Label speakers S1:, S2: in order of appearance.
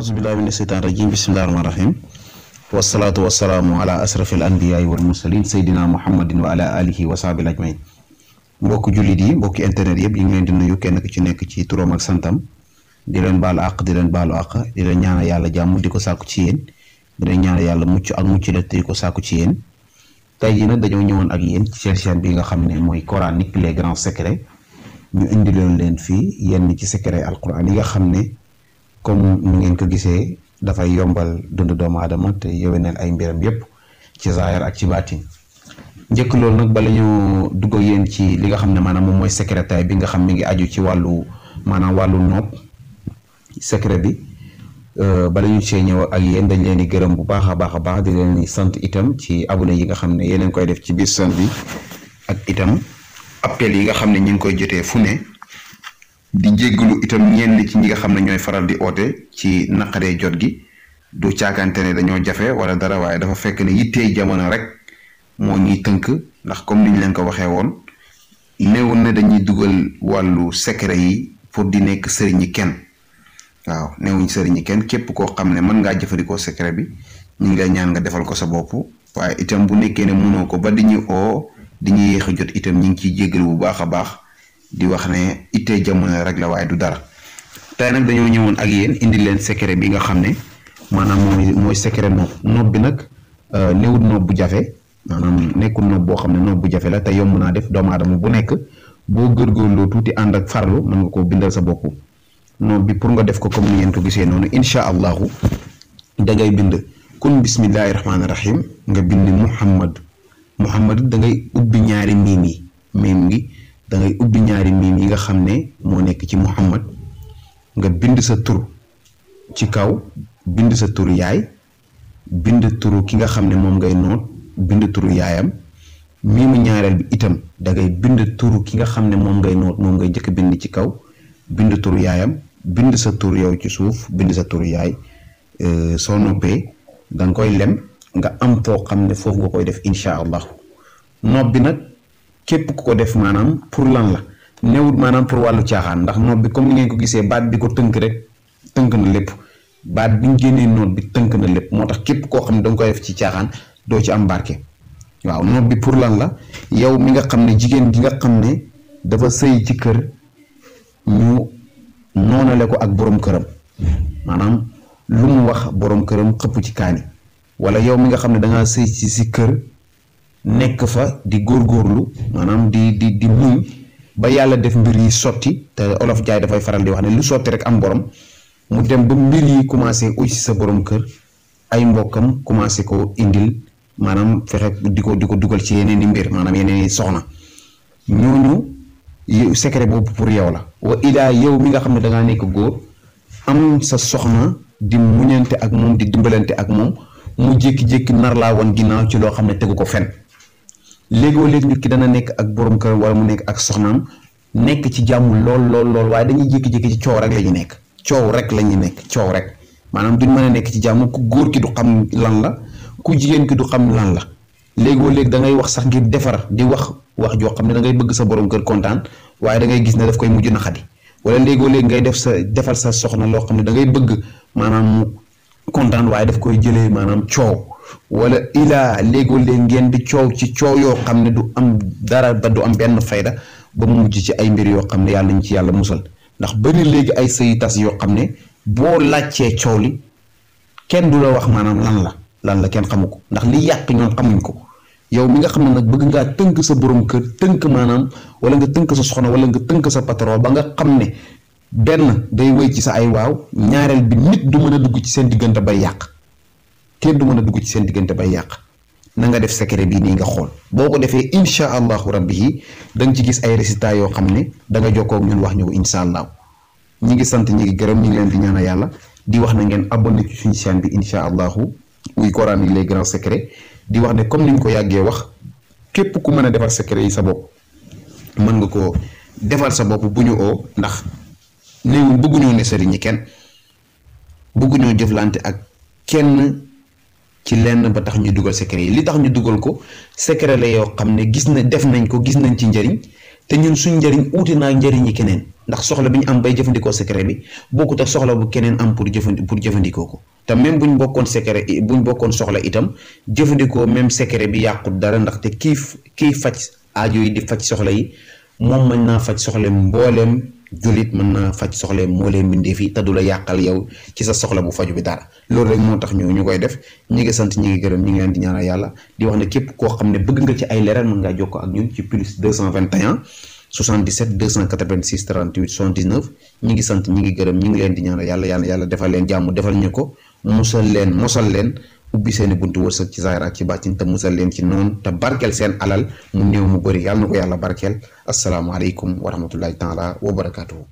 S1: aousubillahi mina sheytaan rajim bismillahi rahmaani rahim wasalaatu wasalaamu ala asrafil anbiyaai wal mursalin seydina muhammadin wa ala alihi wa sahbihi ajmain mbokk jullit yi mbokki internet yëpp yi ngi leen di nuyu kenn ku ci nekk ci turam ak santam di leen baalu àq di leen baalu àq di leen ñaanal yàlla jàmm di ko sàkku ci yéen di leen ñaanal yàlla mucc ak mucc la te di ko sàkku ci yéen tey jii nag dañoo ñëwoon ak yéen ci seen chaîne bi nga xam ne mooy coranique les grands secrets ñu indi leen fii yenn ci secret alquran yi nga xam ne comme nu ngeen ko gisee dafay yombal dund doomu aadama te yéwénal ay mbiram yépp ci zaahir ak ci baatin njëkk loolu nag bala ñu dugg ak yéen ci li nga xam ne maanaam moom mooy secret tay bi nga xam mi ngi aju ci wàllu maanaam wàllu nopp secret bi bala ñu see ñëw ak yéen dañ leen di gërëm bu baax a baax di leen di sant itam ci abonné yi nga xam ne yeneen koy def ci biir chaîne bi ak itam appel yi nga xam ne ñu ngi koy jotee fu ne di jéggalu itam ñenn ci ñi nga xam ne ñooy faral di oote ci naqaree jot gi du caakante ne dañoo jafe wala dara waaye dafa fekk ne yittee jamono rek moo ñuy tënk ndax comme niñ leen ko waxee woon néewul ne dañuy dugal wàllu secret yi pour di nekk sëriñi kenn waaw néewuñ sëriñi kenn képp koo xam ne mën ngaa jëfandikoo secret bi ñu ngi lay ñaan nga defal ko sa bopp waaye itam bu nekkee ne mënoo ko ba di ñu oo di ñu yéex a jot itam ñu ngi ciy jéggalu bu baax a baax di wax ne ittee jamono rek la waaye du dara tey nag dañoo ñëwoon ak yéen indi leen secret bi nga xam ne maanaam mooy secret nopp bi nag néewut nopp bu jafe maanaam nekkul nopp boo xam ne nopp bu jafe la te yomb naa def doomu aadama bu nekk boo góorgóorloo tuuti ànd ak farlu mën nga koo bindal sa bopp nopp bi pour nga def ko comme ni ngeen ko gisee noonu incha allahu da ngay bind kun bismillahi rahmaani rahim nga bind muhammad da ngay ubbi ñaari miim yi da ngay ubbi ñaari miim yi nga xam ne moo nekk ci muhammad nga bind sa tur ci kaw bind sa tur yaay bind turu ki nga xam ne moom ngay noot bind turu yaayam miimu ñaareel bi itam da ngay bind turu ki nga xam ne moom ngay noot moom ngay njëkk bind ci kaw bind turu yaayam bind sa tur yow ci suuf bind sa turu yaay soo noppee da nga koy lem nga am foo xam ne foofu nga koy def incha allah nopp bi nag képp ku ko def maanaam pour lan la newut maanaam pour wàllu caaxaan ndax nopp bi comme ni ngeen ko gisee baat bi ko tënk rek tënk na lépp baat bi ñu génnee noot bi tënk na lépp moo tax képp koo xam ne danga koy def ci caaxaan doo ci am barke waaw nopp bi pour lan la yow mi nga xam ne jigéen gi nga xam ne dafa sëy ci kër ñu noonale ko ak borom këram maanaam lu mu wax borom këram xëpp ci kaani wala yow mi nga xam ne dangaa sëy ci si kër nekk fa di góorgóorlu maanaam di muñ ba yàlla def mbir yi sotti te olof jaay dafay faral di wax ne lu sotti rek am borom mu dem ba mbir yi commencé uy si sa borom kër ay mbokkam commencé ko indil maanaam fexe di ko dugal ci yeneen i mbir maanaam yeneen i soxna ñooñu secret boobu pour yow la wa ilaa yow mi nga xam ne dangaa nekk góor am sa soxna di muñante ak moom di dimbalante ak moom mu jékki-jékki nar laa woon ginnaaw ci loo xam ne tegu ko fen léegoo léegi nit ki dana nekk ak borom kër wala mu nekk ak soxnaam nekk ci jàmm lool waaye dañuy jékki-jékki ci coow rek la ñu nekk coow rek maanaam duñ mën a nekk ci jàmm ku góor ki du xam lan la ku jigéen ki du xam lan la léegoo léegi da ngay wax sax ngir defar di wax joo xam ne da ngay bëgg sa borom kër kontaan waaye da ngay gis ne daf koy mujj naqadi wala léegoo léegi ngay defal sa soxna loo xam ne da ngay bëgg maanaam mu kontaan waaye daf koy jëlee maanaam coow wala ilaa léegoo léegi ngeen di coow ci coow yoo xam ne du am dara ba du am benn fayda ba mu mujj ci ay mbir yoo xam ne yàlla ñu ci yàlla musal ndax bari léegi ay sëy tas yoo xam ne boo laajtee coow li kenn du la wax maanaam lan la kenn xamu ko ndax li yàq ñoom xamuñ ko yow mi nga xam ne nag bëgg ngaa tënk sa borom kër tënk maanaam wala nga tënk sa soxna wala nga tënk sa patron ba nga xam ne benn day wéy ci sa ay waaw ñaareel bi nit du mën a dugg ci seen diggante bay yàq kenn du mën a dugg ci seen diggante bay yàq na nga def secret bii nii nga xool boo ko defee incha allahu rabbi yi da nga ci gis ay résultats yoo xam ne da nga jokkoo ak ñun wax ñu ko incha allah ñi ngi sant ñi ngi gërëm ñi ngi leen di ñaanal yàlla di wax na ngeen abonné ci suñu chaîne bi incha allahu muy coranique les grands secrets di wax ne comme niñ ko yàggee wax képp ku mën a defar secret yi sa bopp mën nga ko defal sa bopp bu ñu oo ndax néewul bëgguñoo ne sëriñ ñi kenn bëgguñoo jëflante ak kenn ci lenn ba tax ñu dugal secret yi li tax ñu dugal ko secret la yoo xam ne gis na def nañ ko gis nañ ci njëriñ te ñun suñ njëriñ uuti naa njëriñi keneen ndax soxla bi ñu am bay jëfandikoo secret bi bokkut ak soxla bu keneen am pour jëfandikoo ko te même buñ bokkoon secret buñ bokkoon soxla itam jëfandikoo même secret bi yàqut dara ndaxte kii faj aajo yi di faj soxla yi moom mën naa faj soxla mbooleem jullit mën naa faj soxla mbooleem mbindeef yi te du la yàqal yow ci sa soxla bu faju bi dara loolu rek moo tax ñu koy def ñi ngi sant ñi ngi gërëm ñi ngi leen di ñaanal yàlla di wax ne képp koo xam ne bëgg nga ci ay leeral mën ngaa jokkoo ak ñun ci plus 221 77 286 38 79 ñi ngi sant ñi ngi gërëm ñi ngi leen di ñaanal yàlla defal leen jàmm defal ñu ko mosal leen ubbi seeni buntu wërsëg ci zaahir ak ci baatin te musal leen ci noonu te barkeel seen alal mu néew mu bëri yàlla na ko yàlla barkeel asalaamaaleykum wa rahmatullahi taala wa barakaatuhu